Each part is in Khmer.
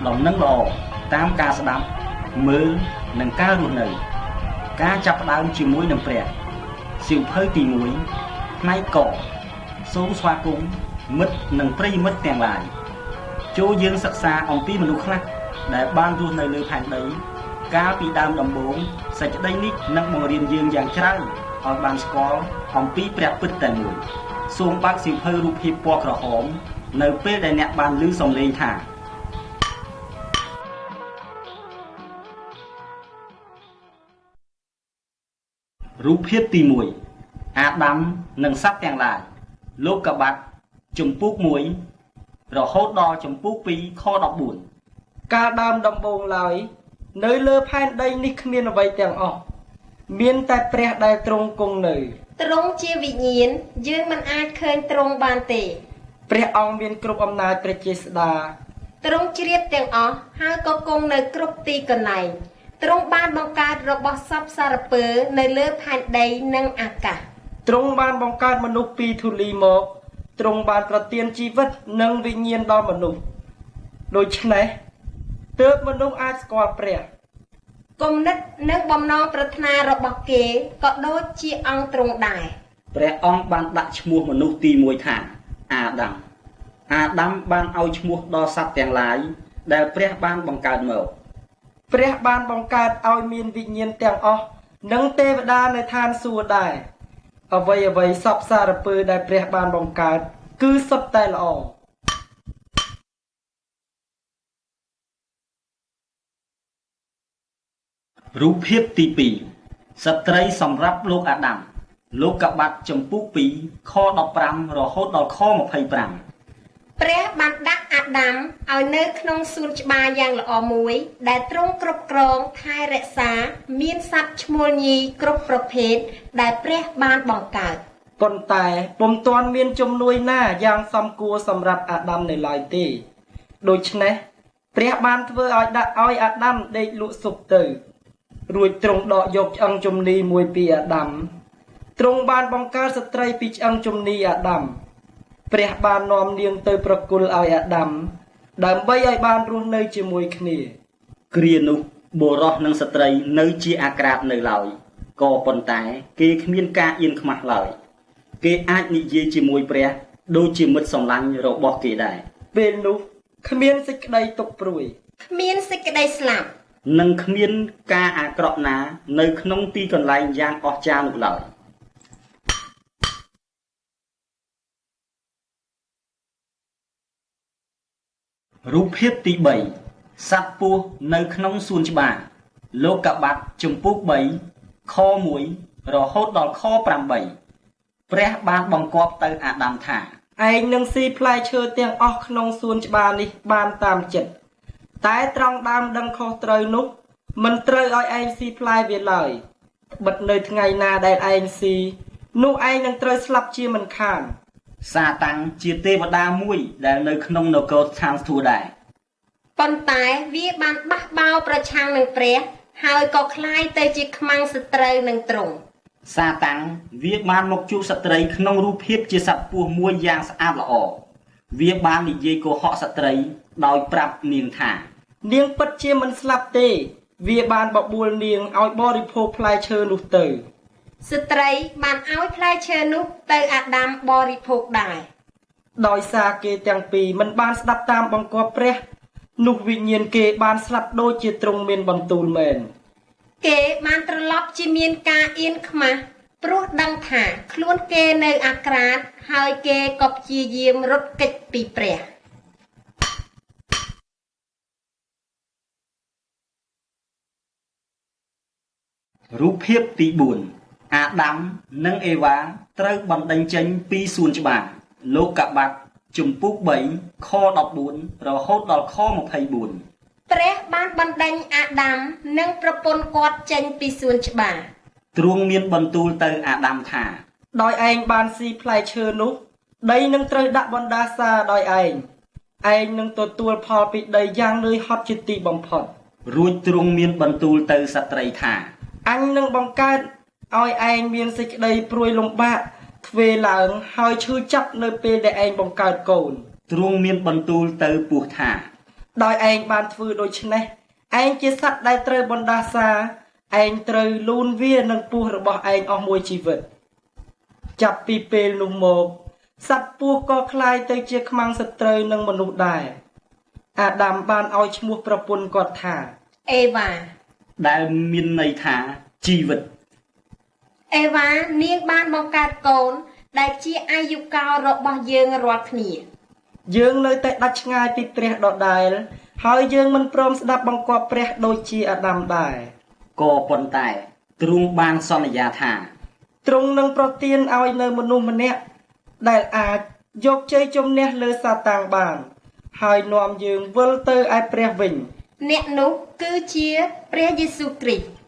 ដំណឹងល្អតាមការស្ដាប់មើលនិងការរស់នៅ ការចាប់ផ្ដើមជាមួយនឹងព្រះសៀវភៅទី1ផ្នែកកសូមស្វាគមន៍មិត្តនិងប្រិយមិត្តទាំងឡាយចូលយើងសិក្សាអំពីមនុស្សខ្លះដែលបានរស់នៅលើផែនដីកាលពីដើមដំបូងសេចក្តីនេះនឹងបង្រៀនយើងយ៉ាងច្រើនឲ្យបានស្គាល់អំពីព្រះពិតតែមួយសូមបើកសៀវភៅរូបភាពពណ៌ក្រហមនៅពេលដែលអ្នកបានឮសំឡេងថារូបភាពទី1អាដាមនិងសត្វទាំងឡាយលោកបាត់ជំពូក1រហូតដល់ជំពូក2ខ14កាលដើមដំបូងឡើយនៅលើផែនដីនេះគ្មានអ្វីទាំងអស់មានតែព្រះដែលទ្រង់គង់នៅទ្រង់ជាវិញ្ញាណយើងមិនអាចឃើញទ្រង់បានទេព្រះអង្គមានគ្រប់អំណាចព្រះចេស្តាទ្រង់ជ្រាបទាំងអស់ហើយក៏គង់នៅគ្រប់ទីកន្លែងទ្រង់បានបង្កើតរបស់សព្វសារពើនៅលើផែនដីនិងអាកាសទ្រង់បានបង្កើតមនុស្សពីធូលីមកទ្រង់បានប្រទានជីវិតនិងវិញ្ញាណដល់មនុស្សដូច្នេះទើបមនុស្សអាចស្គាល់ព្រះគំនិតនិងបំណងប្រាថ្នារបស់គេក៏ដូចជាអង្គទ្រង់ដែរព្រះអង្គបានដាក់ឈ្មោះមនុស្សទី1ថាអាដាមអាដាមបានឲ្យឈ្មោះដល់សត្វទាំងឡាយដែលព្រះបានបង្កើតមកព្រះបានបង្កើតឲ្យមានវិញ្ញាណទាំងអស់និងទេវតានៅឋានសួគ៌ដែរអ្វីៗសព្វសារពើដែលព្រះបានបង្កើតគឺសុទ្ធតែល្អរូបភាពទី2ស្ត្រីសម្រាប់លោកអាដាមលោកបាត់ជំពូក2ខ15រហូតដល់ខ25ព្រះបានដាក់អាដាមឲ្យនៅក្នុងសួនច្បារយ៉ាងល្អមួយដែលទ្រង់គ្រប់គ្រងថែរក្សាមានសត្វឈ្មោលញីគ្រប់ប្រភេទដែលព្រះបានបង្កើតប៉ុន្តែពុំទាន់មានជំនួយណាយ៉ាងសមគួរសម្រាប់អាដាមនៅឡើយទេដូច្នេះព្រះបានធ្វើឲ្យដាក់ឲ្យអាដាមដេកលក់សុខទៅរួចទ្រង់ដកយកឆ្អឹងជំនីមួយពីអាដាមទ្រង់បានបង្កើតស្ត្រីពីឆ្អឹងជំនីអាដាមព្រះបាននាំនាងទៅប្រគល់ឲ្យអាដាមដើម្បីឲ្យបានរស់នៅជាមួយគ្នាគ្រានោះបុរសនិងស្ត្រីនៅជាអាក្រាតនៅឡើយក៏ប៉ុន្តែគេគ្មានការអៀនខ្មាស់ឡើយគេអាចនិយាយជាមួយព្រះដូចជាមិត្តសម្លាញ់របស់គេដែរពេលនោះគ្មានសេចក្តីទុក្ខព្រួយគ្មានសេចក្តីស្លាប់និងគ្មានការអាក្រក់ណានៅក្នុងទីកន្លែងយ៉ាងអស្ចារ្យនោះឡើយរូបភាពទី3សត្វពស់នៅក្នុងសួនច្បារលោកបាត់ជំពូក3ខ1រហូតដល់ខ8ព្រះបានបង្គាប់ទៅអាដាមថាឯងនឹងស៊ីផ្លែឈើទាំងអស់ក្នុងសួនច្បារនេះបានតាមចិត្តតែត្រង់ដើមដឹងខុសត្រូវនោះមិនត្រូវឲ្យឯងស៊ីផ្លែវាឡើយបិទនៅថ្ងៃណាដែលឯងស៊ីនោះឯងនឹងត្រូវស្លាប់ជាមិនខានសាតាំងជាទេវតាមួយដែលនៅក្នុងនគរឋានសួគ៌ដែរប៉ុន្តែវាបានបះបោរប្រឆាំងនឹងព្រះហើយក៏ក្លាយទៅជាខ្មាំងសត្រូវនឹងទ្រង់សាតាំងវាបានមកជួបស្ត្រីក្នុងរូបភាពជាសត្វពស់មួយយ៉ាងស្អាតល្អវាបាននិយាយកុហកស្ត្រីដោយប្រាប់នាងថានាងពិតជាមិនស្លាប់ទេវាបានបបួលនាងឲ្យបរិភោគផ្លែឈើនោះទៅស្ត្រីបានឲ្យផ្លែឈើនោះទៅអាដាមបរិភោគដែរដោយសារគេទាំងពីរមិនបានស្ដាប់តាមបង្គាប់ព្រះនោះវិញ្ញាណគេបានស្លាប់ដូចជាទ្រង់មានបន្ទូលមែនគេបានត្រឡប់ជាមានការអៀនខ្មាស់ព្រោះដឹងថាខ្លួនគេនៅអាក្រាតហើយគេក៏ព្យាយាមរត់គេចពីព្រះរូបភាពទី4អាដាមនិងអេវ៉ាត្រូវបណ្ដេញចេញពីសួនច្បារលោកបាត់ជំពូក3ខ14រហូតដល់ខ24ព្រះបានបណ្ដេញអាដាមនិងប្រពន្ធគាត់ចេញពីសួនច្បារទ្រង់មានបន្ទូលទៅអាដាមថាដោយឯងបានស៊ីផ្លែឈើនោះដីនឹងត្រូវដាក់បណ្ដាសាដោយឯងឯងនឹងទទួលផលពីដីយ៉ាងនឿយហត់ជាទីបំផុតរួចទ្រង់មានបន្ទូលទៅស្ត្រីថាអញនឹងបង្កើតឲ្យឯងមានសេចក្តីព្រួយលំបាកទ្វេឡើងហើយឈឺចាប់នៅពេលដែលឯងបង្កើតកូនទ្រង់មានបន្ទូលទៅពស់ថា ដោយឯងបានធ្វើដូច្នេះឯងជាសត្វដែលត្រូវបណ្ដាសាឯងត្រូវលូនវានឹងពស់របស់ឯងអស់មួយជីវិតចាប់ពីពេលនោះមកសត្វពស់ក៏ក្លាយទៅជាខ្មាំងសត្រូវនឹងមនុស្សដែរអាដាមបានឲ្យឈ្មោះប្រពន្ធគាត់ថា អេវ៉ា ដែលមានន័យថាជីវិត អេវ៉ានាងបានបង្កើតកូនដែលជាអាយុកាលរបស់យើងរាល់គ្នា យើងនៅតែដាច់ឆ្ងាយពីព្រះដដែលហើយយើងមិនព្រមស្ដាប់បង្គាប់ព្រះដូចជាអាដាមដែរ ក៏ប៉ុន្តែទ្រង់បានសន្យាថា ទ្រង់នឹងប្រទានឲ្យនៅមនុស្សម្នាក់ដែលអាចយកជ័យជំនះលើសាតាំងបានហើយនាំយើងវិលទៅឯព្រះវិញ អ្នកនោះគឺជាព្រះយេស៊ូវគ្រីស្ទ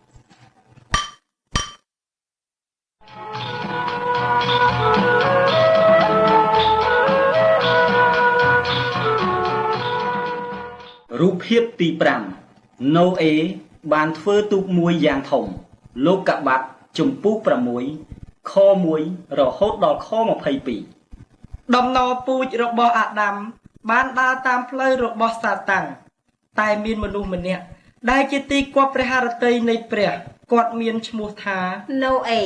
រូបភាពទី5ណូអេបានធ្វើទូកមួយយ៉ាងធំលោកបាត់ជំពូក6ខ1រហូតដល់ខ22 ដំណរពូជរបស់អាដាមបានដើរតាមផ្លូវរបស់សាតាំងតែមានមនុស្សម្នាក់ដែលជាទីគាប់ព្រះハរតីនៃព្រះគាត់មានឈ្មោះថា ណូអេ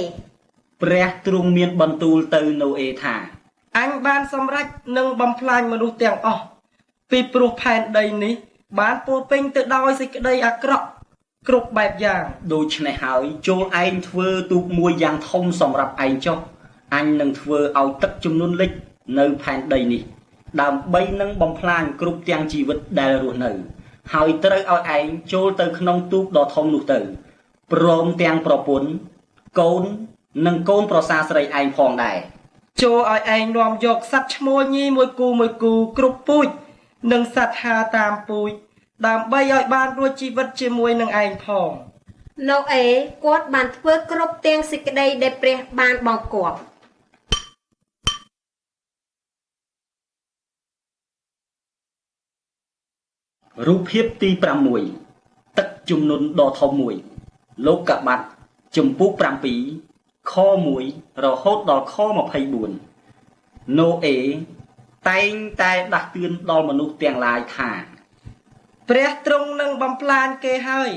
ព្រះទ្រង់មានបន្ទូលទៅណូអេថា អញបានសម្រេចនឹងបំផ្លាញមនុស្សទាំងអស់ពីព្រោះផែនដីនេះបានពោរពេញទៅដោយសេចក្តីអាក្រក់គ្រប់បែបយ៉ាង ដូច្នេះហើយចូលឯងធ្វើទូកមួយយ៉ាងធំសម្រាប់ឯងចុះអញនឹងធ្វើឲ្យទឹកជំនន់លិចនៅផែនដីនេះដើម្បីនឹងបំផ្លាញគ្រប់ទាំងជីវិតដែលរស់នៅហើយត្រូវឲ្យឯងចូលទៅក្នុងទូកដ៏ធំនោះទៅព្រមទាំងប្រពន្ធកូននិងកូនប្រសាស្រីឯងផងដែរ ចូលឲ្យឯងនាំយកសត្វឈ្មោលញីមួយគូមួយគូគ្រប់ពូជនិងសត្វហាតាមពូជដើម្បីឲ្យបានរួចជីវិតជាមួយនឹងឯងផង ណូអេគាត់បានធ្វើគ្រប់ទាំងសេចក្តីដែលព្រះបានបង្គាប់ រូបភាពទី6ទឹកជំនន់ដ៏ធំមួយលោកបាត់ជំពូក7ខ1រហូតដល់ខ24ណូអេតែងតែដាស់តឿនដល់មនុស្សទាំងឡាយថា ព្រះទ្រង់នឹងបំផ្លាញគេហើយ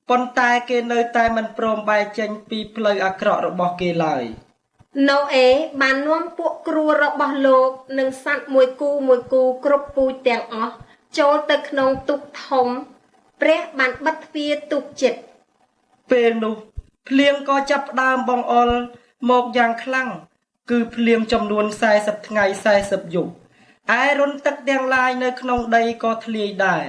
ប៉ុន្តែគេនៅតែមិនព្រមបែកចេញពីផ្លូវអាក្រក់របស់គេឡើយ ណូអេបាននាំពួកគ្រួរបស់លោកនិងសត្វមួយគូមួយគូគ្រប់ពូជទាំងអស់ចូលទៅក្នុងទូកធំព្រះបានបិទទ្វារទូកជិត ពេលនោះភ្លៀងក៏ចាប់ផ្ដើមបង្អុរមកយ៉ាងខ្លាំងគឺភ្លៀងចំនួន40ថ្ងៃ40យប់ឯរន្ធទឹកទាំងឡាយនៅក្នុងដីក៏ធ្លាយដែរ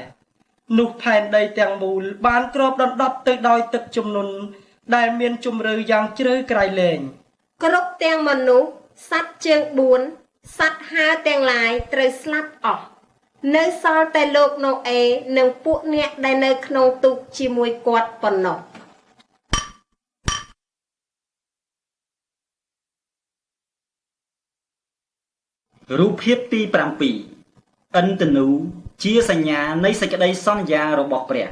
នោះផែនដីទាំងមូលបានគ្របដណ្ដប់ទៅដោយទឹកជំនន់ដែលមានជម្រៅយ៉ាងជ្រៅក្រៃលែង គ្រប់ទាំងមនុស្សសត្វជើង4សត្វហើរទាំងឡាយត្រូវស្លាប់អស់នៅសល់តែលោកណូអេនិងពួកអ្នកដែលនៅក្នុងទូកជាមួយគាត់ប៉ុណ្ណោះ រូបភាពទី7ឥន្ទនូជាសញ្ញានៃសេចក្តីសន្យារបស់ព្រះ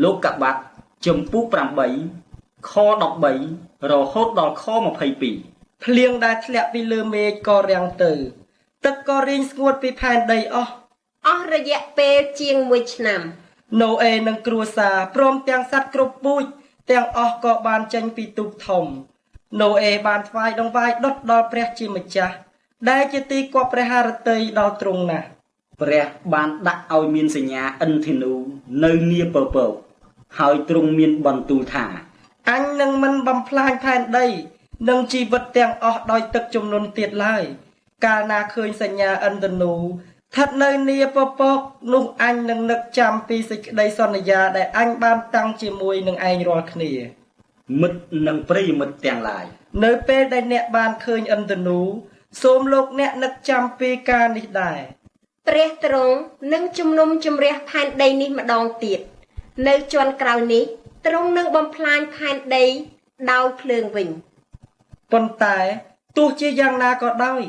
លោកបាត់ជំពូក8ខ13រហូតដល់ខ22 ភ្លៀងដែលធ្លាក់ពីលើមេឃក៏រាំងទៅទឹកក៏រីងស្ងួតពីផែនដីអស់ អស់រយៈពេលជាង1ឆ្នាំ ណូអេនិងគ្រួសារព្រមទាំងសត្វគ្រប់ពូជទាំងអស់ក៏បានចេញពីទូកធំណូអេបានថ្វាយដង្វាយដុតដល់ព្រះជាម្ចាស់ដែលជាទីគាប់ព្រះハរតីដល់ទ្រង់ណាស់ ព្រះបានដាក់ឲ្យមានសញ្ញាឥន្ទធនូនៅនាពពកហើយទ្រង់មានបន្ទូលថា អញនឹងមិនបំផ្លាញផែនដីនិងជីវិតទាំងអស់ដោយទឹកជំនន់ទៀតឡើយកាលណាឃើញសញ្ញាឥន្ទធនូស្ថិតនៅនាពពកនោះអញនឹងនឹកចាំពីសេចក្តីសន្យាដែលអញបានតាំងជាមួយនឹងឯងរាល់គ្នា មិត្តនិងប្រិយមិត្តទាំងឡាយ នៅពេលដែលអ្នកបានឃើញឥន្ទធនូសូមលោកអ្នកនឹកចាំពីការនេះដែរ ព្រះទ្រង់នឹងជំនុំជម្រះផែនដីនេះម្ដងទៀតនៅជាន់ក្រោយនេះទ្រង់នឹងបំផ្លាញផែនដីដោយភ្លើងវិញ ប៉ុន្តែទោះជាយ៉ាងណាក៏ដោយ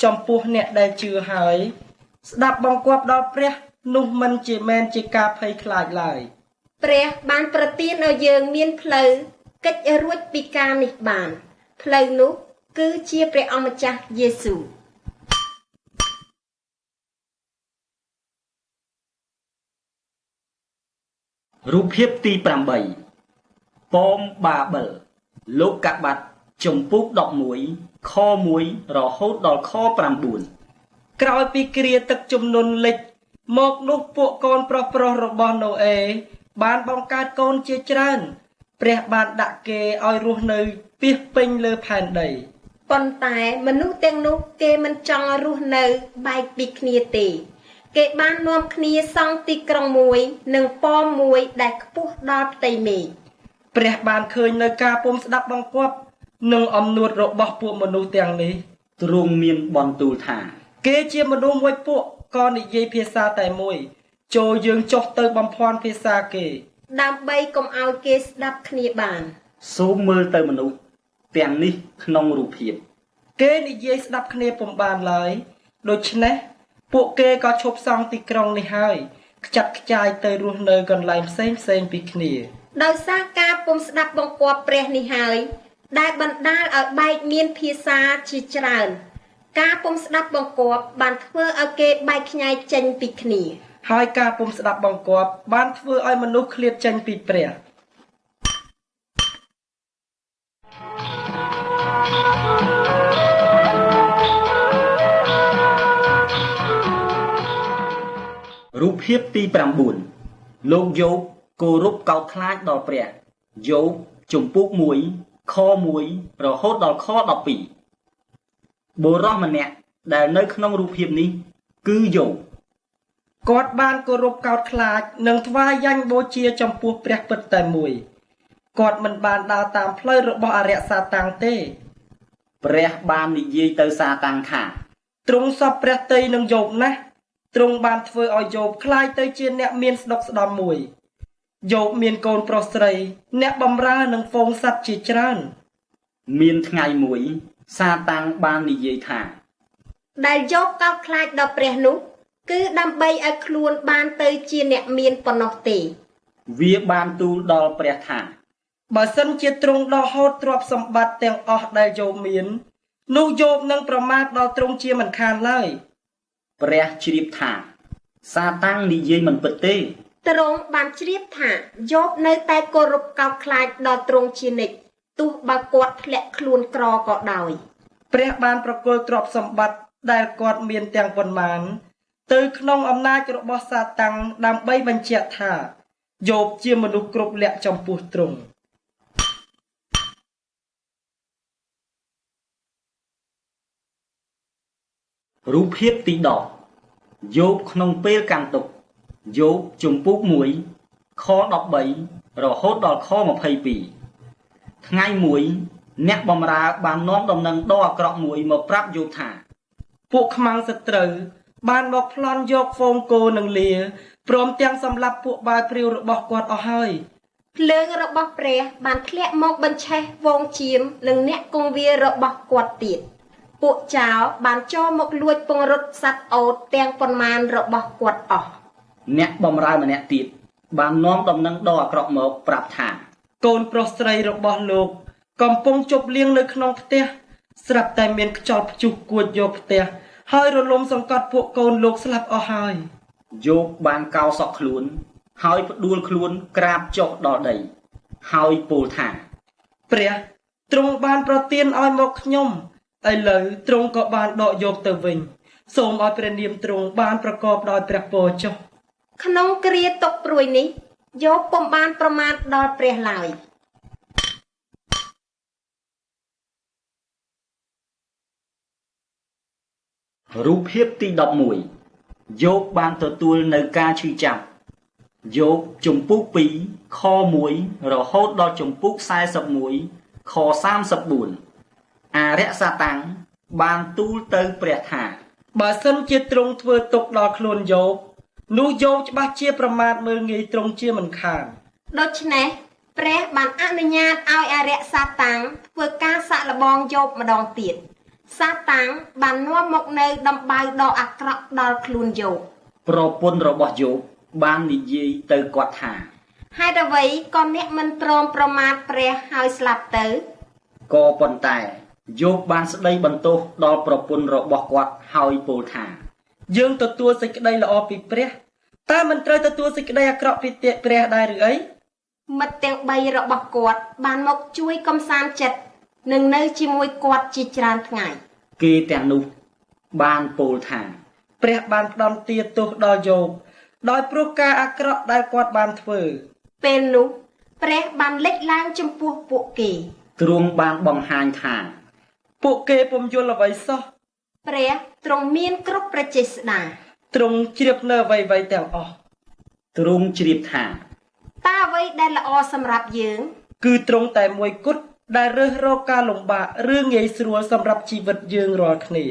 ចំពោះអ្នកដែលជឿហើយស្ដាប់បង្គាប់ដល់ព្រះនោះមិនជាមែនជាការភ័យខ្លាចឡើយ ព្រះបានប្រទានឲ្យយើងមានផ្លូវគេចរួចពីការនេះបានផ្លូវនោះគឺជាព្រះអង្គម្ចាស់យេស៊ូវ រូបភាពទី8ប៉មបាបិលលោកបាត់ជំពូក11ខ1រហូតដល់ខ9ក្រោយពីគ្រាទឹកជំនន់លិចមកនោះពួកកូនប្រុសៗរបស់ណូអេបានបង្កើតកូនជាច្រើនព្រះបានដាក់គេឲ្យរស់នៅពាសពេញលើផែនដីប៉ុន្តែមនុស្សទាំងនោះគេមិនចង់រស់នៅបែកពីគ្នាទេគេបាននាំគ្នាសង់ទីក្រុងមួយនិងប៉មមួយដែលខ្ពស់ដល់ផ្ទៃមេឃព្រះបានឃើញនៅការពុំស្ដាប់បង្គាប់និងអំនួតរបស់ពួកមនុស្សទាំងនេះទ្រង់មានបន្ទូលថាគេជាមនុស្សមួយពួកក៏និយាយភាសាតែមួយចូលយើងចុះទៅបំភាន់ភាសាគេដើម្បីកុំឲ្យគេស្ដាប់គ្នាបានសូមមើលទៅមនុស្សទាំងនេះក្នុងរូបភាពគេនិយាយស្ដាប់គ្នាពុំបានឡើយដូច្នេះពួកគេក៏ឈប់សង់ទីក្រុងនេះហើយខ្ចាត់ខ្ចាយទៅរស់នៅកន្លែងផ្សេងផ្សេងពីគ្នាដោយសារការពុំស្ដាប់បង្គាប់ព្រះនេះហើយដែលបណ្ដាលឲ្យបែកមានភាសាជាច្រើនការពុំស្ដាប់បង្គាប់បានធ្វើឲ្យគេបែកខ្ញែកចេញពីគ្នាហើយការពុំស្ដាប់បង្គាប់បានធ្វើឲ្យមនុស្សឃ្លាតចេញពីព្រះរូបភាពទី9លោកយោបគោរពកោតខ្លាចដល់ព្រះយោបជំពូក1ខ1រហូតដល់ខ12បុរសម្នាក់ដែលនៅក្នុងរូបភាពនេះគឺយោបគាត់បានគោរពកោតខ្លាចនិងថ្វាយយញ្ញបូជាចំពោះព្រះពិតតែមួយគាត់មិនបានដើរតាមផ្លូវរបស់អរិយសាតាំងទេព្រះបាននិយាយទៅសាតាំងថាទ្រង់សពព្រះទ័យនឹងយោបណាស់ទ្រង់បានធ្វើឲ្យយោបក្លាយទៅជាអ្នកមានស្ដុកស្ដំមួយយោបមានកូនប្រុសស្រីអ្នកបម្រើនិងហ្វូងសត្វជាច្រើនមានថ្ងៃមួយសាតាំងបាននិយាយថាដែលយោបកោតខ្លាចដល់ព្រះនោះគឺដើម្បីឲ្យខ្លួនបានទៅជាអ្នកមានប៉ុណ្ណោះទេវាបានទូលដល់ព្រះថាបើសិនជាទ្រង់ដកហូតទ្រព្យសម្បត្តិទាំងអស់ដែលយោបមាននោះយោបនឹងប្រមាថដល់ទ្រង់ជាមិនខានឡើយព្រះជ្រាបថាសាតាំងនិយាយមិនពិតទេទ្រង់បានជ្រាបថាយោបនៅតែគោរពកោតខ្លាចដល់ទ្រង់ជានិច្ចទោះបើគាត់ធ្លាក់ខ្លួនក្រក៏ដោយព្រះបានប្រគល់ទ្រព្យសម្បត្តិដែលគាត់មានទាំងប៉ុន្មានទៅក្នុងអំណាចរបស់សាតាំងដើម្បីបញ្ជាក់ថាយោបជាមនុស្សគ្រប់លក្ខចំពោះទ្រង់រូបភាពទី10យោបក្នុងពេលកាន់ទុក្ខយោបជំពូក1ខ13រហូតដល់ខ22ថ្ងៃមួយអ្នកបម្រើបាននាំដំណឹងដ៏អាក្រក់មួយមកប្រាប់យោបថាពួកខ្មាំងសត្រូវបានមកប្លន់យកហ្វូងគោនិងលាព្រមទាំងសម្លាប់ពួកបាវព្រាវរបស់គាត់អស់ហើយភ្លើងរបស់ព្រះបានធ្លាក់មកបញ្ឆេះហ្វូងចៀមនិងអ្នកគង្វាលរបស់គាត់ទៀតពួកចោរបានចូលមកលួចពង្រត់សត្វអូតទាំងប៉ុន្មានរបស់គាត់អស់អ្នកបម្រើម្នាក់ទៀតបាននាំដំណឹងដ៏អាក្រក់មកប្រាប់ថាកូនប្រុសស្រីរបស់លោកកំពុងជប់លៀងនៅក្នុងផ្ទះស្រាប់តែមានខ្យល់ព្យុះគួចយកផ្ទះហើយរលំសង្កត់ពួកកូនលោកស្លាប់អស់ហើយយោបបានកោសក់ខ្លួនហើយផ្ដួលខ្លួនក្រាបចុះដល់ដីហើយពោលថាព្រះទ្រង់បានប្រទានឲ្យមកខ្ញុំឥឡូវទ្រង់ក៏បានដកយកទៅវិញសូមឲ្យព្រះនាមទ្រង់បានប្រកបដោយព្រះពរចុះក្នុងគ្រាទុក្ខព្រួយនេះយោបពុំបានប្រមាថដល់ព្រះឡើយរូបភាពទី11យោបបានទទួលនៅការឈឺចាប់យោបជំពូក2ខ1រហូតដល់ជំពូក41ខ34អរិយសាតាំងបានទូលទៅព្រះថាបើសិនជាទ្រង់ធ្វើទុក្ខដល់ខ្លួនយោបនោះយោបច្បាស់ជាប្រមាថមើលងាយទ្រង់ជាមិនខានដូច្នេះព្រះបានអនុញ្ញាតឲ្យអរិយសាតាំងធ្វើការសាកល្បងយោបម្ដងទៀតសាតាំងបាននាំមកនៅដំបៅដ៏អាក្រក់ដល់ខ្លួនយោបប្រពន្ធរបស់យោបបាននិយាយទៅគាត់ថាហេតុអ្វីក៏អ្នកមិនព្រមប្រមាថព្រះហើយស្លាប់ទៅក៏ប៉ុន្តែយោបបានស្ដីបន្ទោសដល់ប្រពន្ធរបស់គាត់ហើយពោលថាយើងទទួលសេចក្តីល្អពីព្រះ តើមិនត្រូវទទួលសេចក្តីអាក្រក់ពីព្រះដែរឬអី មិត្តទាំង3របស់គាត់បានមកជួយកំសាន្តចិត្តនិងនៅជាមួយគាត់ជាច្រើនថ្ងៃ គេទាំងនោះបានពោលថា ព្រះបានផ្ដន្ទាទោសដល់យោបដោយព្រោះការអាក្រក់ដែលគាត់បានធ្វើ ពេលនោះព្រះបានលេចឡើងចំពោះពួកគេ ទ្រង់បានបង្ហាញថា ពួកគេពុំយល់អ្វីសោះ ព្រះទ្រង់មានគ្រប់ព្រះចេស្តា ទ្រង់ជ្រាបនៅអ្វីៗទាំងអស់ ទ្រង់ជ្រាបថា តើអ្វីដែលល្អសម្រាប់យើង គឺទ្រង់តែមួយគត់ដែលរើសរកការលំបាកឬងាយស្រួលសម្រាប់ជីវិតយើងរាល់គ្នា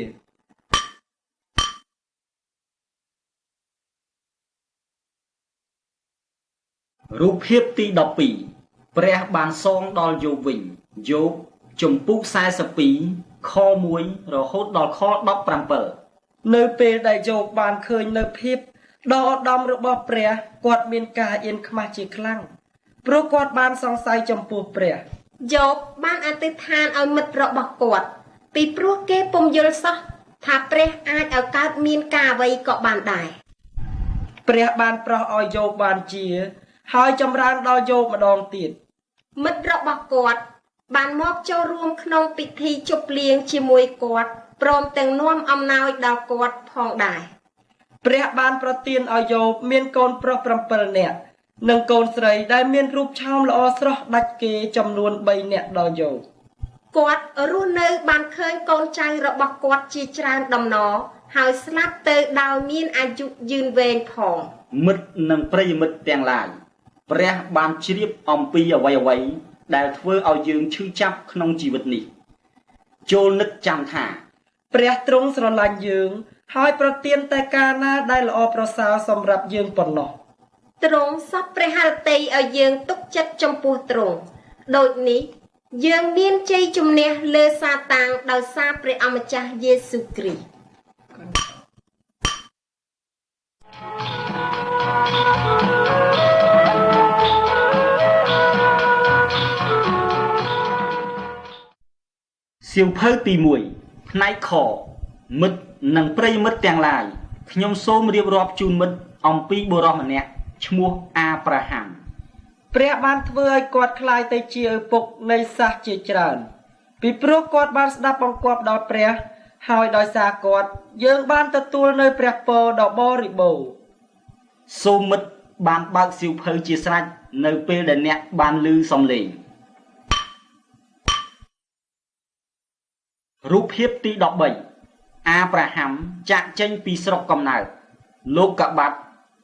រូបភាពទី12ព្រះបានសងដល់យោបវិញយោបជំពូក42ខ1រហូតដល់ខ17 នៅពេលដែលយោបបានឃើញនៅភាពដ៏ឧត្តមរបស់ព្រះគាត់មានការអៀនខ្មាស់ជាខ្លាំងព្រោះគាត់បានសង្ស័យចំពោះព្រះ យោបបានអធិដ្ឋានឲ្យមិត្តរបស់គាត់ពីព្រោះគេពុំយល់សោះថាព្រះអាចឲ្យកើតមានការអ្វីក៏បានដែរ ព្រះបានប្រោះឲ្យយោបបានជា ហើយចម្រើនដល់យោបម្ដងទៀត មិត្តរបស់គាត់បានមកចូលរួមក្នុងពិធីជប់លៀងជាមួយគាត់ព្រមទាំងនាំអំណោយដល់គាត់ផងដែរ ព្រះបានប្រទានឲ្យយោបមានកូនប្រុស7នាក់និងកូនស្រីដែលមានរូបឆោមល្អស្រស់ដាច់គេចំនួន3នាក់ដល់យោប គាត់រស់នៅបានឃើញកូនចៅរបស់គាត់ជាច្រើនដំណរហើយស្លាប់ទៅដោយមានអាយុយឺនវែងផង មិត្តនិងប្រិយមិត្តទាំងឡាយព្រះបានជ្រាបអំពីអ្វីៗដែលធ្វើឲ្យយើងឈឺចាប់ក្នុងជីវិតនេះចូលនឹកចាំថា ព្រះទ្រង់ស្រឡាញ់យើងហើយប្រទានតែការណាដែលល្អប្រសើរសម្រាប់យើងប៉ុណ្ណោះ ទ្រង់សព្វព្រះហឫទ័យឲ្យយើងទុកចិត្តចំពោះទ្រង់ដូចនេះយើងមានជ័យជំនះលើសាតាំងដោយសារព្រះអម្ចាស់យេស៊ូវគ្រីស្ទ សៀវភៅទី1ផ្នែកខមិត្តនិងប្រិយមិត្តទាំងឡាយខ្ញុំសូមរៀបរាប់ជូនមិត្តអំពីបុរសម្នាក់ឈ្មោះអាប់រ៉ាហាំ ព្រះបានធ្វើឲ្យគាត់ក្លាយទៅជាឪពុកនៃសាសជាច្រើនពីព្រោះគាត់បានស្ដាប់បង្គាប់ដល់ព្រះហើយដោយសារគាត់យើងបានទទួលនៅព្រះពរដ៏បរិបូរណ៍ សូមមិត្តបានបើកសៀវភៅជាស្រេចនៅពេលដែលអ្នកបានឮសំឡេងរូបភាពទី13អាប់រ៉ាហាំចាក់ចេញពីស្រុកកំណើតលោកកបាត់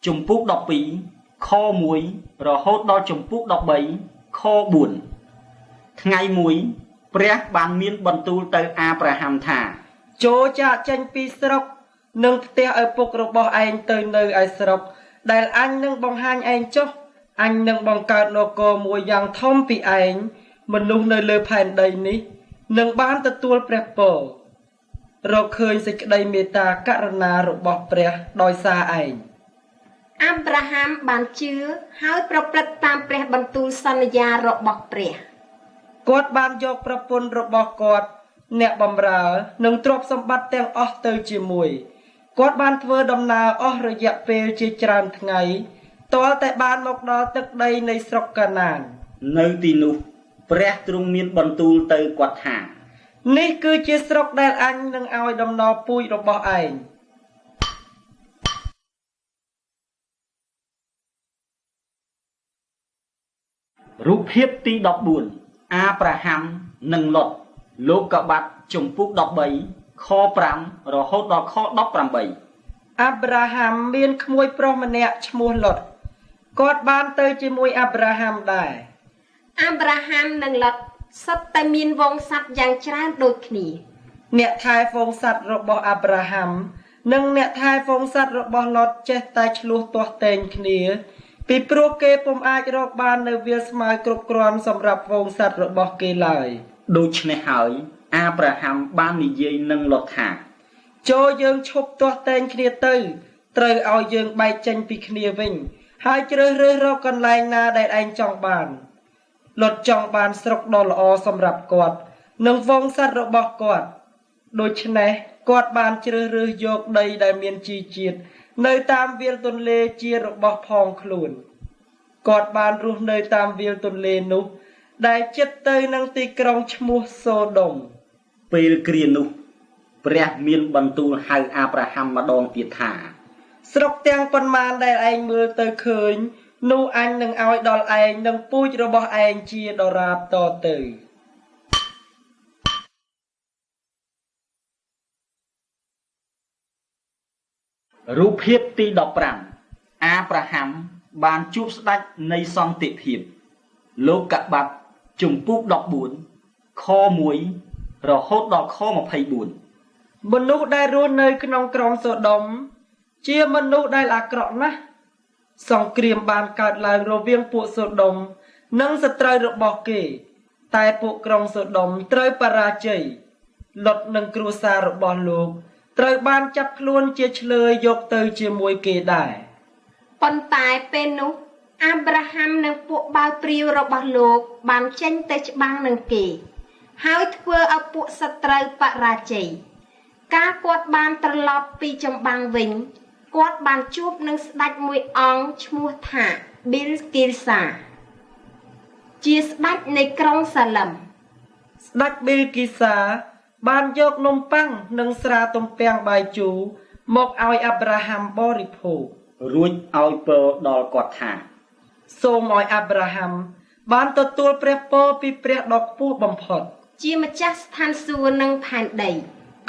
ជំពូក12ខ1រហូតដល់ជំពូក13ខ4ថ្ងៃមួយព្រះបានមានបន្ទូលទៅអាប់រ៉ាហាំថា ចូលចាកចេញពីស្រុកនិងផ្ទះឪពុករបស់ឯងទៅនៅឯស្រុកដែលអញនឹងបង្ហាញឯងចុះអញនឹងបង្កើតនគរមួយយ៉ាងធំពីឯងមនុស្សនៅលើផែនដីនេះនឹងបានទទួលព្រះពររកឃើញសេចក្តីមេត្តាករុណារបស់ព្រះដោយសារឯង អាប់រ៉ាហាំបានជឿហើយប្រព្រឹត្តតាមព្រះបន្ទូលសន្យារបស់ព្រះ គាត់បានយកប្រពន្ធរបស់គាត់អ្នកបម្រើនិងទ្រព្យសម្បត្តិទាំងអស់ទៅជាមួយគាត់បានធ្វើដំណើរអស់រយៈពេលជាច្រើនថ្ងៃទាល់តែបានមកដល់ទឹកដីនៃស្រុកកាណាន នៅទីនោះព្រះទ្រង់មានបន្ទូលទៅគាត់ថា នេះគឺជាស្រុកដែលអញនឹងឲ្យដំណរពូជរបស់ឯង រូបភាពទី14អាប់រ៉ាហាំនិងលុតលោកកបាត់ជំពូក13ខ5រហូតដល់ខ18 អាប់រ៉ាហាំមានក្មួយប្រុសម្នាក់ឈ្មោះលុតគាត់បានទៅជាមួយអាប់រ៉ាហាំដែរ អាប់រ៉ាហាំនិងលុតសុទ្ធតែមានហ្វូងសត្វយ៉ាងច្រើនដូចគ្នា អ្នកថែហ្វូងសត្វរបស់អាប់រ៉ាហាំនិងអ្នកថែហ្វូងសត្វរបស់លុតចេះតែឈ្លោះទាស់ទែងគ្នាពីព្រោះគេពុំអាចរកបាននៅវាលស្មៅគ្រប់គ្រាន់សម្រាប់ហ្វូងសត្វរបស់គេឡើយ ដូច្នេះហើយអាប់រ៉ាហាំបាននិយាយនឹងលុតថា ចូលយើងឈប់ទាស់ទែងគ្នាទៅត្រូវឲ្យយើងបែកចេញពីគ្នាវិញហើយជ្រើសរើសរកកន្លែងណាដែលឯងចង់បានលុតចង់បានស្រុកដ៏ល្អសម្រាប់គាត់និងហ្វូងសត្វរបស់គាត់ដូច្នេះគាត់បានជ្រើសរើសយកដីដែលមានជីជាតិ នៅតាមវាលទន្លេជារបស់ផងខ្លួនគាត់បានរស់នៅតាមវាលទន្លេនោះដែលជិតទៅនឹងទីក្រុងឈ្មោះសូដុំពេលគ្រានោះព្រះមានបន្ទូលហៅអាប់រ៉ាហាំម្ដងទៀតថាស្រុកទាំងប៉ុន្មានដែលឯងមើលទៅឃើញនោះអញនឹងឲ្យដល់ឯងនិងពូជរបស់ឯងជាដរាបតទៅរូបភាពទី15អាប់រ៉ាហាំបានជួបស្ដេចនៃសន្តិភាពលោកបាត់ជំពូក14ខ1រហូតដល់ខ24មនុស្សដែលរស់នៅក្នុងក្រុងសូដុំជាមនុស្សដែលអាក្រក់ណាស់សង្គ្រាមបានកើតឡើងរវាងពួកសូដុំនិងសត្រូវរបស់គេតែពួកក្រុងសូដុំត្រូវបរាជ័យលុតនិងគ្រួសាររបស់លោកត្រូវបានចាប់ខ្លួនជាឈ្លើយយកទៅជាមួយគេដែរប៉ុន្តែពេលនោះអាប់រ៉ាហាំនិងពួកបាវព្រាវរបស់លោកបានចេញទៅច្បាំងនឹងគេហើយធ្វើឲ្យពួកសត្រូវបរាជ័យកាលគាត់បានត្រឡប់ពីចម្បាំងវិញគាត់បានជួបនឹងស្ដេចមួយអង្គឈ្មោះថាប៊ីលគីសាជាស្ដេចនៃក្រុងសាលឹមស្ដេចប៊ីលគីសាបានយកនំប៉័ងនិងស្រាទំពាំងបាយជូរមកឲ្យអាប់រ៉ាហាំបរិភោគរួចឲ្យពរដល់គាត់ថាសូមឲ្យអាប់រ៉ាហាំបានទទួលព្រះពរពីព្រះដ៏ខ្ពស់បំផុតជាម្ចាស់ស្ថានសួគ៌និងផែនដី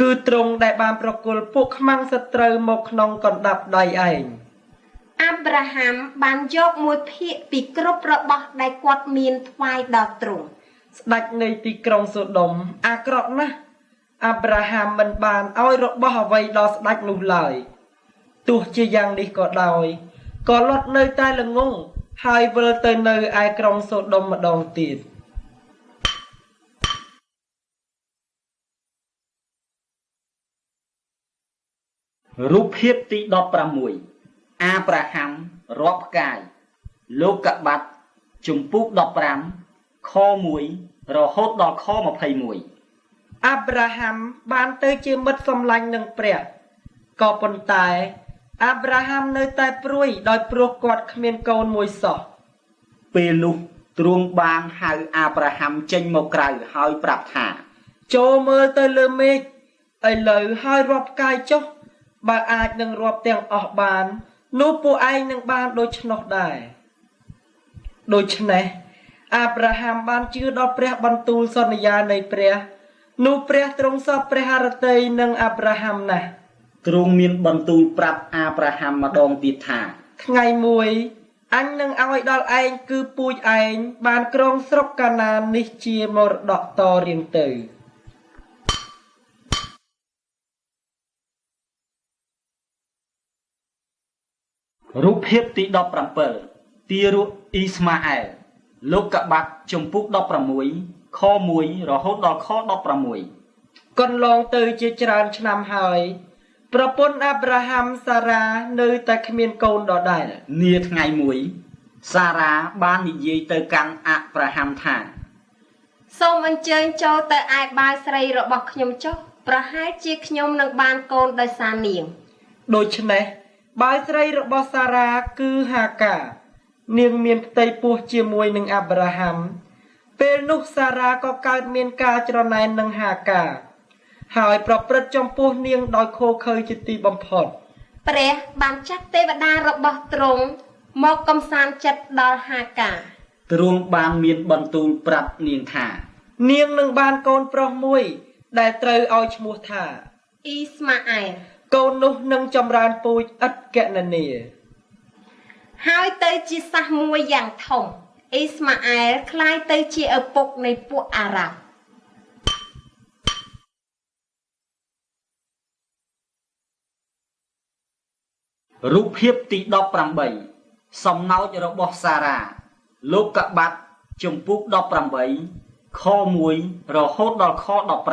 គឺទ្រង់ដែលបានប្រគល់ពួកខ្មាំងសត្រូវមកក្នុងកណ្ដាប់ដៃឯងអាប់រ៉ាហាំបានយកមួយភាគពីគ្រប់របស់ដែលគាត់មានថ្វាយដល់ទ្រង់ស្ដេចនៃទីក្រុងសូដុំអាក្រក់ណាស់អាប់រ៉ាហាំមិនបានឲ្យរបស់អ្វីដល់ស្ដេចនោះឡើយទោះជាយ៉ាងនេះក៏ដោយក៏លុតនៅតែល្ងង់ហើយវិលទៅនៅឯក្រុងសូដុំម្ដងទៀតរូបភាពទី16អាប់រ៉ាហាំរាប់ផ្កាយលោកបាត់ជំពូក15ខ1រហូតដល់ខ21អាប់រ៉ាហាំបានទៅជាមិត្តសម្លាញ់នឹងព្រះក៏ប៉ុន្តែអាប់រ៉ាហាំនៅតែព្រួយដោយព្រោះគាត់គ្មានកូនមួយសោះពេលនោះទ្រង់បានហៅអាប់រ៉ាហាំចេញមកក្រៅហើយប្រាប់ថាចូលមើលទៅលើមេឃឥឡូវហើយរាប់ផ្កាយចុះបើអាចនឹងរាប់ទាំងអស់បាននោះពួកឯងនឹងបានដូច្នោះដែរដូច្នេះអាប់រ៉ាហាំបានជឿដល់ព្រះបន្ទូលសន្យានៃព្រះនោះព្រះទ្រង់សព្វព្រះハរតីនឹងអាប់រ៉ាហាំណាស់ទ្រង់មានបន្ទូលប្រាប់អាប់រ៉ាហាំម្ដងទៀតថាថ្ងៃមួយអញនឹងឲ្យដល់ឯងគឺពូជឯងបានគ្រងស្រុកកាណាននេះជាមរតកតរៀងទៅរូបភាពទី17ទារកអ៊ីស្ម៉ាអែលលោកបាត់ជំពូក16ខ1រហូតដល់ខ16កន្លងទៅជាច្រើនឆ្នាំហើយប្រពន្ធអាប់រ៉ាហាំសារ៉ានៅតែគ្មានកូនដដែលនាថ្ងៃមួយសារ៉ាបាននិយាយទៅកាន់អាប់រ៉ាហាំថាសូមអញ្ជើញចូលទៅឯបាវស្រីរបស់ខ្ញុំចុះប្រហែលជាខ្ញុំនឹងបានកូនដោយសារនាងដូច្នេះបាវស្រីរបស់សារ៉ាគឺហាកានាងមានផ្ទៃពោះជាមួយនឹងអាប់រ៉ាហាំពេលនោះសារ៉ាក៏កើតមានការច្រណែននឹងហាកាហើយប្រព្រឹត្តចំពោះនាងដោយឃោរឃៅជាទីបំផុតព្រះបានចាត់ទេវតារបស់ទ្រង់មកកំសាន្តចិត្តដល់ហាកាទ្រង់បានមានបន្ទូលប្រាប់នាងថានាងនឹងបានកូនប្រុសមួយដែលត្រូវឲ្យឈ្មោះថាអ៊ីស្ម៉ាអែលកូននោះនឹងចម្រើនពូជឥតគណនាហើយទៅជាសាសមួយយ៉ាងធំអ៊ីស្ម៉ាអែលក្លាយទៅជាឪពុកនៃពួកអារ៉ាប់រូបភាពទី18សំណោចរបស់សារ៉ាលោកបាត់ជំពូក18ខ1រហូតដល់ខ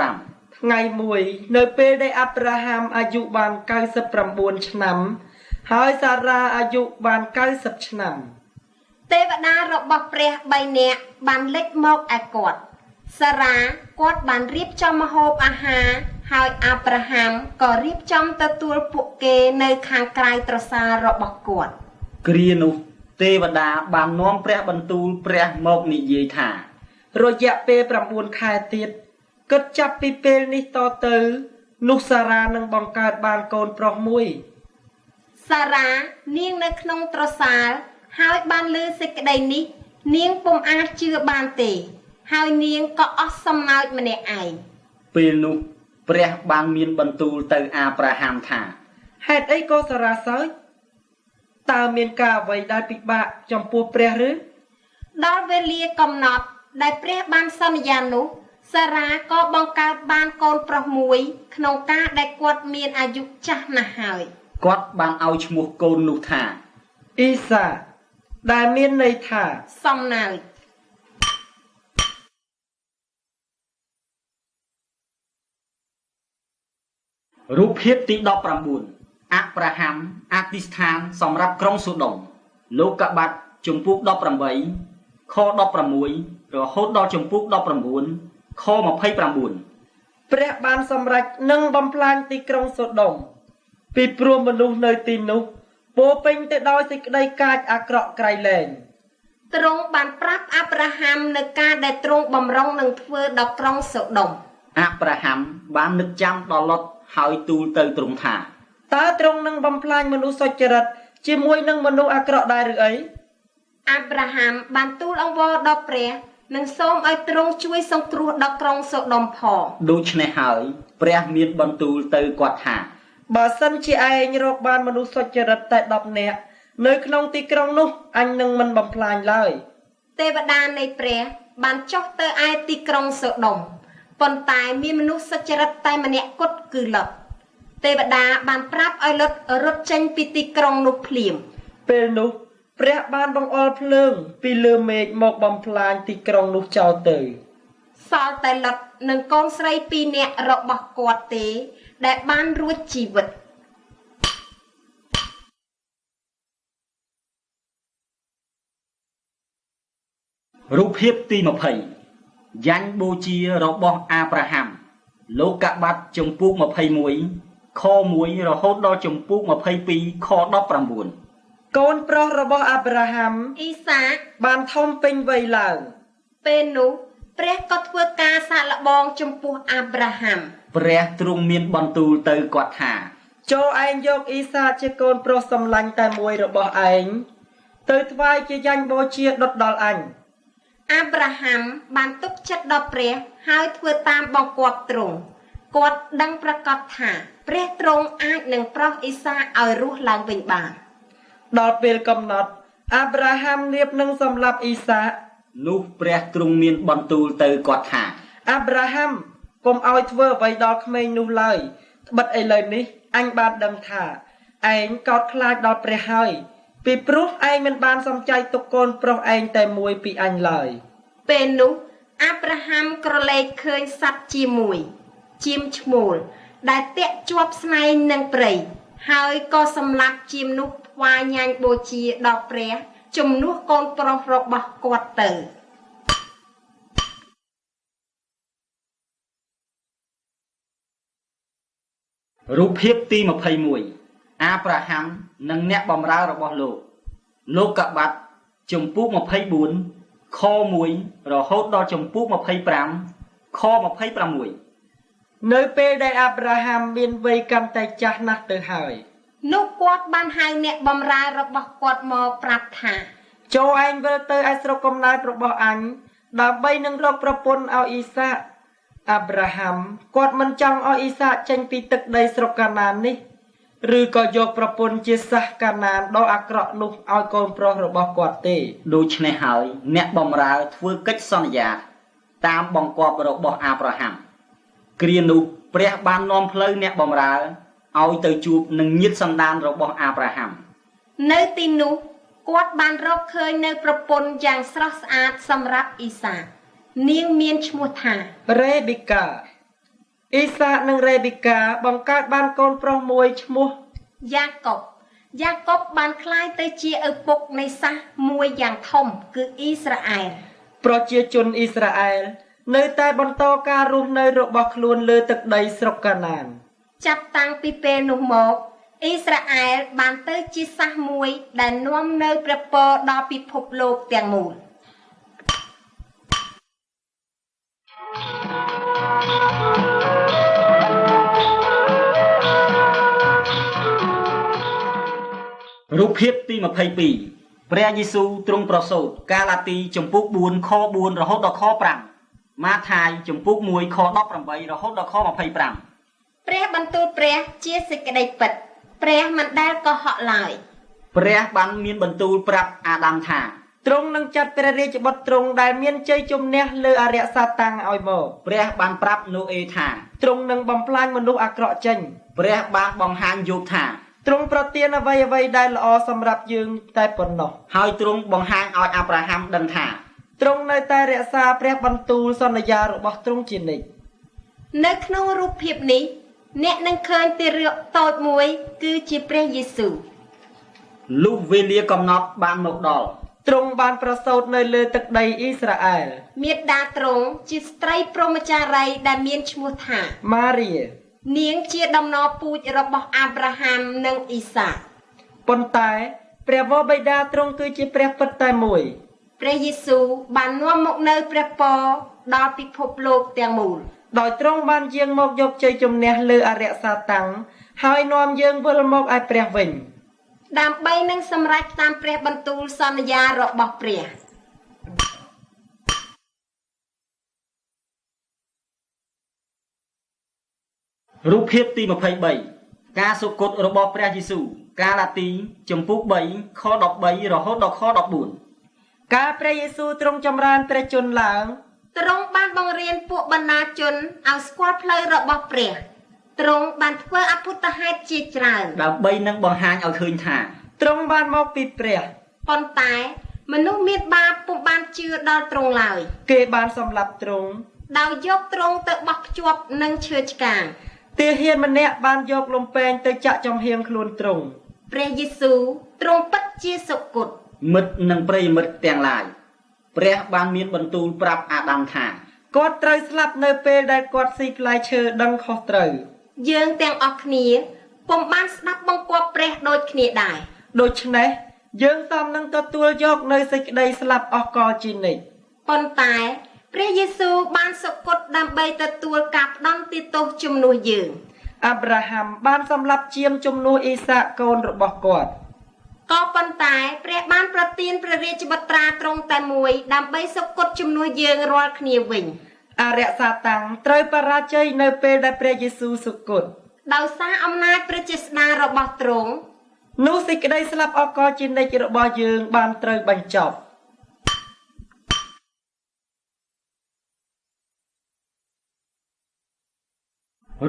15ថ្ងៃមួយនៅពេលដែលអាប់រ៉ាហាំអាយុបាន99ឆ្នាំហើយសារ៉ាអាយុបាន90ឆ្នាំទេវតារបស់ព្រះ3នាក់បានលេចមកឯគាត់សារ៉ាគាត់បានរៀបចំម្ហូបអាហារ ហើយអាប់រ៉ាហាំក៏រៀបចំទទួលពួកគេនៅខាងក្រៅទ្រសាលរបស់គាត់ គ្រានោះទេវតាបាននាំព្រះបន្ទូលព្រះមកនិយាយថា រយៈពេល9ខែទៀតគិតចាប់ពីពេលនេះតទៅនោះសារ៉ានឹងបង្កើតបានកូនប្រុសមួយ សារ៉ានាងនៅក្នុងទ្រសាលហើយបានឮសេចក្តីនេះនាងពុំអាចជឿបានទេ ហើយនាងក៏អស់សំណើចម្នាក់ឯង ពេលនោះព្រះបានមានបន្ទូលទៅអាប់រ៉ាហាំថា ហេតុអីក៏សារ៉ាសើចតើមានការអ្វីដែលពិបាកចំពោះព្រះឬ ដល់វេលាកំណត់ដែលព្រះបានសន្យានោះសារ៉ាក៏បង្កើតបានកូនប្រុសមួយ ក្នុងការដែលគាត់មានអាយុចាស់ណាស់ហើយ គាត់បានឲ្យឈ្មោះកូននោះថា អ៊ីសាដែលមានន័យថា សំណើច រូបភាពទី19អាប់រ៉ាហាំអធិស្ឋានសម្រាប់ក្រុងសូដុំលោកបាត់ជំពូក18ខ16រហូតដល់ជំពូក19ខ29 ព្រះបានសម្រេចនឹងបំផ្លាញទីក្រុងសូដុំពីព្រោះមនុស្សនៅទីនោះពោពេញទៅដោយសេចក្តីកាចអាក្រក់ក្រៃលែង ទ្រង់បានប្រាប់អាប់រ៉ាហាំនៅការដែលទ្រង់បំរុងនឹងធ្វើដល់ក្រុងសូដុំ អាប់រ៉ាហាំបាននឹកចាំដល់លុតហើយទូលទៅទ្រង់ថា តើទ្រង់នឹងបំផ្លាញមនុស្សសុចរិតជាមួយនឹងមនុស្សអាក្រក់ដែរឬអី អាប់រ៉ាហាំបានទូលអង្វរដល់ព្រះនិងសូមឲ្យទ្រង់ជួយសង្គ្រោះដល់ក្រុងសូដុំផង ដូច្នេះហើយព្រះមានបន្ទូលទៅគាត់ថា បើសិនជាឯងរកបានមនុស្សសុចរិតតែ10នាក់នៅក្នុងទីក្រុងនោះអញនឹងមិនបំផ្លាញឡើយ ទេវតានៃព្រះបានចុះទៅឯទីក្រុងសូដុំប៉ុន្តែមានមនុស្សសុចរិតតែម្នាក់គត់គឺលុតទេវតាបានប្រាប់ឲ្យលុតរត់ចេញពីទីក្រុងនោះភ្លាម ពេលនោះព្រះបានបង្អុរភ្លើងពីលើមេឃមកបំផ្លាញទីក្រុងនោះចោលទៅ សល់តែលុតនិងកូនស្រី2នាក់របស់គាត់ទេដែលបានរួចជីវិត រូបភាពទី20យ៉ាញ់បូជារបស់អាប់រ៉ាហាំលោកបាត់ជំពូក21ខ1រហូតដល់ជំពូក22ខ19 កូនប្រុសរបស់អាប់រ៉ាហាំ អ៊ីសាក បានធំពេញវ័យឡើង ពេលនោះព្រះក៏ធ្វើការសាកល្បងចំពោះអាប់រ៉ាហាំ ព្រះទ្រង់មានបន្ទូលទៅគាត់ថា ចូលឯងយកអ៊ីសាកជាកូនប្រុសសម្លាញ់តែមួយរបស់ឯងទៅថ្វាយជាយ៉ាញ់បូជាដុតដល់អញ អាប់រ៉ាហាំបានទុកចិត្តដល់ព្រះហើយធ្វើតាមបង្គាប់ទ្រង់គាត់ដឹងប្រកាសថាព្រះទ្រង់អាចនឹងប្រោសអ៊ីសាឲ្យរស់ឡើងវិញបាន ដល់ពេលកំណត់អាប់រ៉ាហាំរៀបនឹងសម្លាប់អ៊ីសាក នោះព្រះទ្រង់មានបន្ទូលទៅគាត់ថា អាប់រ៉ាហាំកុំឲ្យធ្វើអ្វីដល់ក្មេងនោះឡើយត្បិតឥឡូវនេះអញបានដឹងថាឯងកោតខ្លាចដល់ព្រះហើយពីព្រោះឯងមិនបានសំចៃទុកកូនប្រុសឯងតែមួយពីអញឡើយ ពេលនោះអាប់រ៉ាហាំក្រឡេកឃើញសត្វជាមួយចៀមឈ្មោលដែលតាក់ជាប់ស្នែងនឹងព្រៃហើយក៏សម្លាប់ចៀមនោះថ្វាយញ៉ាញ់បូជាដល់ព្រះជំនួសកូនប្រុសរបស់គាត់ទៅ រូបភាពទី21អាប់រ៉ាហាំនិងអ្នកបម្រើរបស់លោកលោកបាត់ជំពូក24ខ1រហូតដល់ជំពូក25ខ26 នៅពេលដែលអាប់រ៉ាហាំមានវ័យកាន់តែចាស់ណាស់ទៅហើយ នោះគាត់បានហៅអ្នកបម្រើរបស់គាត់មកប្រាប់ថា ចូលឯងវិលទៅឯស្រុកកំណើតរបស់អញដើម្បីនឹងរកប្រពន្ធឲ្យអ៊ីសាកអាប់រ៉ាហាំគាត់មិនចង់ឲ្យអ៊ីសាកចេញពីទឹកដីស្រុកកាណាននេះឬក៏យកប្រពន្ធជាសាសកាណានដ៏អាក្រក់នោះឲ្យកូនប្រុសរបស់គាត់ទេ ដូច្នេះហើយអ្នកបម្រើធ្វើកិច្ចសន្យាតាមបង្គាប់របស់អាប់រ៉ាហាំគ្រានោះព្រះបាននាំផ្លូវអ្នកបម្រើឲ្យទៅជួបនឹងញាតិសន្តានរបស់អាប់រ៉ាហាំ នៅទីនោះគាត់បានរកឃើញនៅប្រពន្ធយ៉ាងស្រស់ស្អាតសម្រាប់អ៊ីសាកនាងមានឈ្មោះថា រេបេកាអ៊ីសាកនិងរេបេកាបង្កើតបានកូនប្រុសមួយឈ្មោះ យ៉ាកុបយ៉ាកុបបានក្លាយទៅជាឪពុកនៃសាសមួយយ៉ាងធំគឺអ៊ីស្រាអែល ប្រជាជនអ៊ីស្រាអែល នៅតែបន្តការរស់នៅរបស់ខ្លួនលើទឹកដីស្រុកកាណាន ចាប់តាំងពីពេលនោះមកអ៊ីស្រាអែលបានទៅជាសាសមួយដែលនាំនៅព្រះពរដល់ពិភពលោកទាំងមូល រូបភាពទី22ព្រះយេស៊ូវទ្រង់ប្រសូតកាឡាទីជំពូក4ខ4រហូតដល់ខ5ម៉ាថាយជំពូក1ខ18រហូតដល់ខ25 ព្រះបន្ទូលព្រះជាសេចក្តីពិតព្រះមិនដែលកុហកឡើយ ព្រះបានមានបន្ទូលប្រាប់អាដាមថា ទ្រង់នឹងចាត់ព្រះរាជបុត្រទ្រង់ដែលមានជ័យជំនះលើអរិយសាតាំងឲ្យមក ព្រះបានប្រាប់ណូអេថា ទ្រង់នឹងបំផ្លាញមនុស្សអាក្រក់ចេញ ព្រះបានបង្ហាញយោបថា ទ្រង់ប្រទានអ្វីៗដែលល្អសម្រាប់យើងតែប៉ុណ្ណោះ ហើយទ្រង់បង្ហាញឲ្យអាប់រ៉ាហាំដឹងថា ទ្រង់នៅតែរក្សាព្រះបន្ទូលសន្យារបស់ទ្រង់ជានិច្ច នៅក្នុងរូបភាពនេះអ្នកនឹងឃើញទារកតូចមួយគឺជាព្រះយេស៊ូវ លុះវេលាកំណត់បានមកដល់ ទ្រង់បានប្រសូតនៅលើទឹកដីអ៊ីស្រាអែល មាតាទ្រង់ជាស្ត្រីព្រហ្មចារីដែលមានឈ្មោះថា ម៉ារី នាងជាដំណពូជរបស់អាប់រ៉ាហាំនិងអ៊ីសាក ប៉ុន្តែព្រះវរបិតាទ្រង់គឺជាព្រះពិតតែមួយ ព្រះយេស៊ូវបាននាំមកនៅព្រះពរដល់ពិភពលោកទាំងមូល ដោយទ្រង់បានយាងមកយកជ័យជំនះលើអរិយសាតាំងហើយនាំយើងវិលមកឯព្រះវិញ ដើម្បីនឹងសម្រេចតាមព្រះបន្ទូលសន្យារបស់ព្រះ រូបភាពទី23ការសុគតរបស់ព្រះយេស៊ូវកាឡាទីជំពូក3ខ13រហូតដល់ខ14 កាលព្រះយេស៊ូវទ្រង់ចម្រើនព្រះជន្មឡើង ទ្រង់បានបង្រៀនពួកបណ្ដាជនឲ្យស្គាល់ផ្លូវរបស់ព្រះទ្រង់បានធ្វើអភូតហេតុជាច្រើន ដើម្បីនឹងបង្ហាញឲ្យឃើញថា ទ្រង់បានមកពីព្រះ ប៉ុន្តែមនុស្សមានបាបពុំបានជឿដល់ទ្រង់ឡើយ គេបានសម្លាប់ទ្រង់ ដោយយកទ្រង់ទៅបោះភ្ជាប់នឹងឈើឆ្កាង ទាហានម្នាក់បានយកលំពែងទៅចាក់ចំហៀងខ្លួនទ្រង់ ព្រះយេស៊ូវទ្រង់ពិតជាសុគត មិត្តនិងប្រិយមិត្តទាំងឡាយព្រះបានមានបន្ទូលប្រាប់អាដាមថា គាត់ត្រូវស្លាប់នៅពេលដែលគាត់ស៊ីផ្លែឈើដឹងខុសត្រូវ យើងទាំងអស់គ្នាពុំបានស្ដាប់បង្គាប់ព្រះដូចគ្នាដែរ ដូច្នេះយើងសមនឹងទទួលយកនៅសេចក្តីស្លាប់អស់កលជានិច្ច ប៉ុន្តែព្រះយេស៊ូវបានសុគតដើម្បីទទួលការផ្ដន្ទាទោសជំនួសយើង អាប់រ៉ាហាំបានសម្លាប់ជាមជំនួសអ៊ីសាកកូនរបស់គាត់ ក៏ប៉ុន្តែព្រះបានប្រទានព្រះរាជបុត្រាទ្រង់តែមួយដើម្បីសុគតជំនួសយើងរាល់គ្នាវិញ អរិយសាតាំងត្រូវបរាជ័យនៅពេលដែលព្រះយេស៊ូវសុគត ដោយសារអំណាចព្រះចេស្តារបស់ទ្រង់ នោះសេចក្តីស្លាប់អកលជានិច្ចរបស់យើងបានត្រូវបញ្ចប់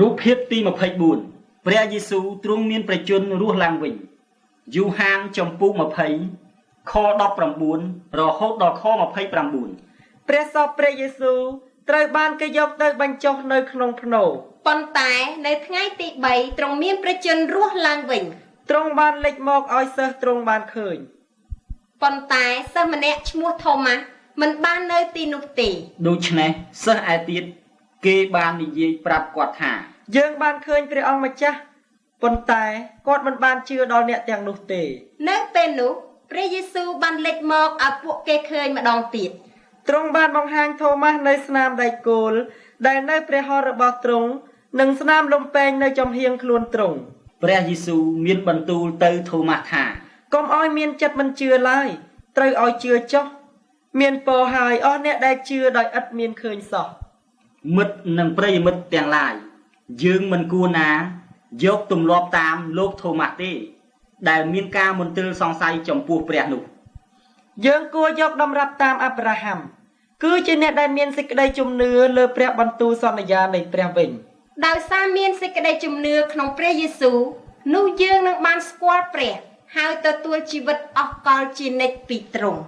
រូបភាពទី24ព្រះយេស៊ូវទ្រង់មានព្រះជន្មរស់ឡើងវិញយូហានជំពូក20ខ19រហូតដល់ខ29 ព្រះសពព្រះយេស៊ូវត្រូវបានគេយកទៅបញ្ចុះនៅក្នុងផ្នូរ ប៉ុន្តែនៅថ្ងៃទី3ទ្រង់មានព្រះជន្មរស់ឡើងវិញ ទ្រង់បានលេចមកឲ្យសិស្សទ្រង់បានឃើញ ប៉ុន្តែសិស្សម្នាក់ឈ្មោះថូម៉ាស់មិនបាននៅទីនោះទេ ដូច្នេះសិស្សឯទៀតគេបាននិយាយប្រាប់គាត់ថា យើងបានឃើញព្រះអង្គម្ចាស់ប៉ុន្តែគាត់មិនបានជឿដល់អ្នកទាំងនោះទេ នៅពេលនោះព្រះយេស៊ូវបានលេចមកឲ្យពួកគេឃើញម្ដងទៀត ទ្រង់បានបង្ហាញថូម៉ាស់នៅស្នាមដែកគោលដែលនៅព្រះហស្ថរបស់ទ្រង់និងស្នាមលំពែងនៅចំហៀងខ្លួនទ្រង់ ព្រះយេស៊ូវមានបន្ទូលទៅថូម៉ាស់ថា កុំឲ្យមានចិត្តមិនជឿឡើយត្រូវឲ្យជឿចុះមានពរហើយអស់អ្នកដែលជឿដោយឥតមានឃើញសោះ មិត្តនិងប្រិយមិត្តទាំងឡាយយើងមិនគួរណាយកទម្លាប់តាមលោកថូម៉ាស់ទេដែលមានការមន្ទិលសង្ស័យចំពោះព្រះនោះ យើងគួរយកតម្រាប់តាមអាប់រ៉ាហាំគឺជាអ្នកដែលមានសេចក្តីជំនឿលើព្រះបន្ទូលសន្យានៃព្រះវិញ ដោយសារមានសេចក្តីជំនឿក្នុងព្រះយេស៊ូវនោះយើងនឹងបានស្គាល់ព្រះហើយទទួលជីវិតអស់កលជានិច្ចពីទ្រង់